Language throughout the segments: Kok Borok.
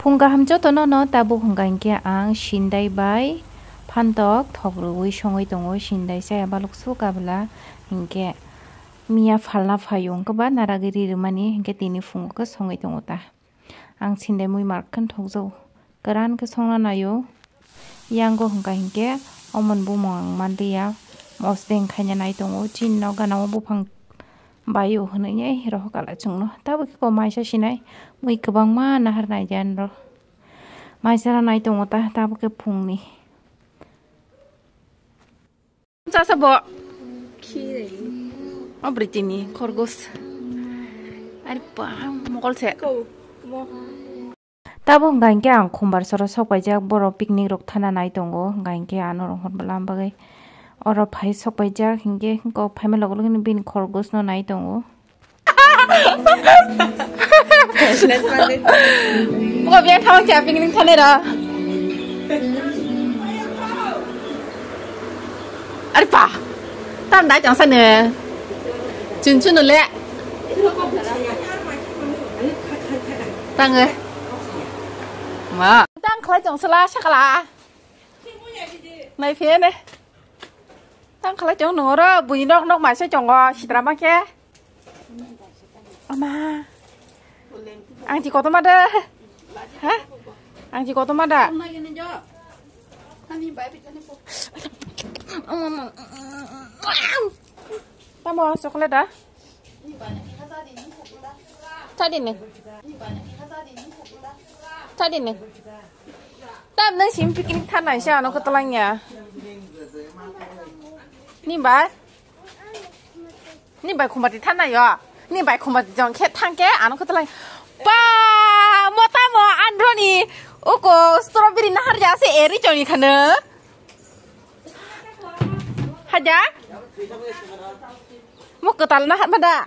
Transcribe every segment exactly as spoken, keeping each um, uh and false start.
Phung kaham jotono no tabuk hwnkha hinkhe ang sindai bai phantok thok rwui songwi tongo, sindai chaya balok su kabla hinkhe miya phalna phaio hwnkhe ba naragwi ri rwmani hinkhe tini phungo khe songwi tongo ta. Ang sindai mui mark khe thokjao. Kwran khe songna naio. Yango hwnkha hinkhe omon bumung ang manliya. Mosdeng khaina nai tongo. Chini nok gana o buphang baio hwnwi rohor kala chwngno. Tabuk khe ko maisa sinai. Mui kwbangma nahar naidi anro. Maisa nai tongo ta tabuk khe phungni. Chasa bo. Khirei. O britini khorgos. Ari pa mokol se. Ko mo. Tabuk hwnkha hinkhe ang khumbar soro sok paijak, borok picnic rok thana nai tongo, hwnkha hinkhe ano rohor bwlam bagwi oro phai sok paijak, hinkhe kok phaima logo logo bini khorgos no nai tongo. Bo biya thama kya picnic thane ra. Ari pa. Tam dai tang sane. Chun chun le. Tang e. Ma. Tang khlai tong sala sakala. Nai phe ne. Tang khlai tong nungro bui nok nok mai se tongo sitra ma khe. Ama. Ang ji kotor ma da. Ha? Ang ji kotor ma da. Tamo chocolate da? Tadi nih. Tadi nih. Tam nang sim picnic thanai se ano kotolangya. Ni bai? Ni bai khumbati thanai yo. Ni bai khumbati jong khe thang khe ano khe tlang. Pa, mota mo androni uko strawberry nahar ja se eri choni khana. Haja? Mo kwtal nahar mada.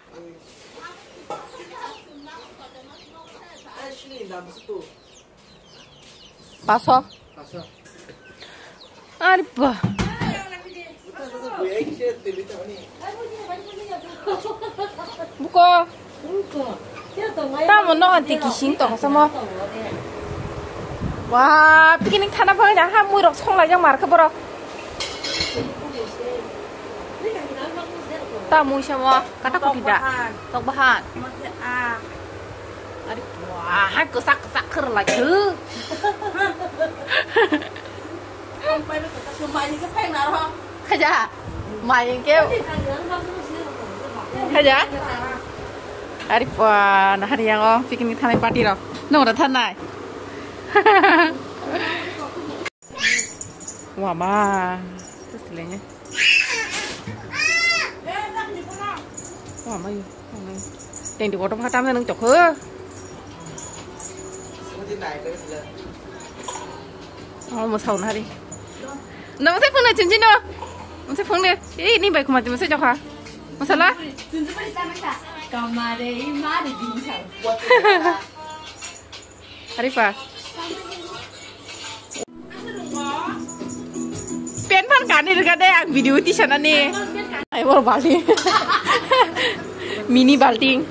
Paso. Ari ba. Buko. Tamo no anti kising tong samo. Wah, picnic thana phai na ha mui rok song lai jang mar khe borok. Tamo samo kata koti da. Tok bahan. Ari wah, hai kwsak kwsak khwrwng lai khe. Khaja, mai ke. Khaja. Ari pa, nahari yang o picnic thanai party rok. Nong ra thanai. Wah ma. Terus lainnya. Wah ma. Teng di kotor kata mana nang cokhe. Oh, mau sauna hari. Nang saya phone cincin no. Nang saya phone deh. Eh, ini baik mati masa cokha. Masalah? Kamare imari binsang. Arifa. Pen phan kani rwkha de ang video tisanani. Ai bor balti. Mini balting.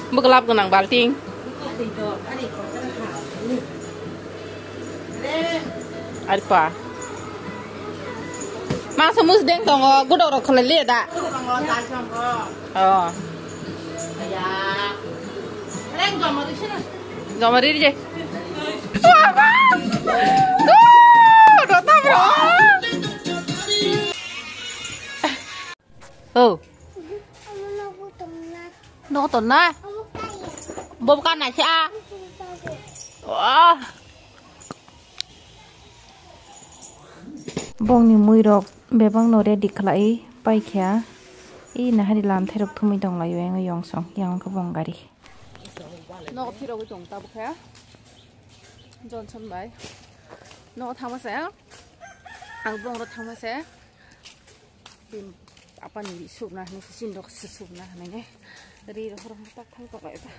Beglap gwnang balting. Arifa. Mangsa mus deng tongo, gudok rok khlai le da. Oh. Joma riri je. Wah, wah. Duh, do tam ro. Oh. No to na. Bob ka na cha. Wah. Bongni muirok bebakno ready khlai paikha. I nahari lamthairok thumwi tonglaio, yang yongsong, yang khe bong gari. Nogo phirogwi tong tabukhe. Johnson bai. Nogo thangma se. Ang bongro thangma se. Bini apani sukna hinwi se, chini rok se sukna hinwi. Ri rok tak thang tonglaio ta.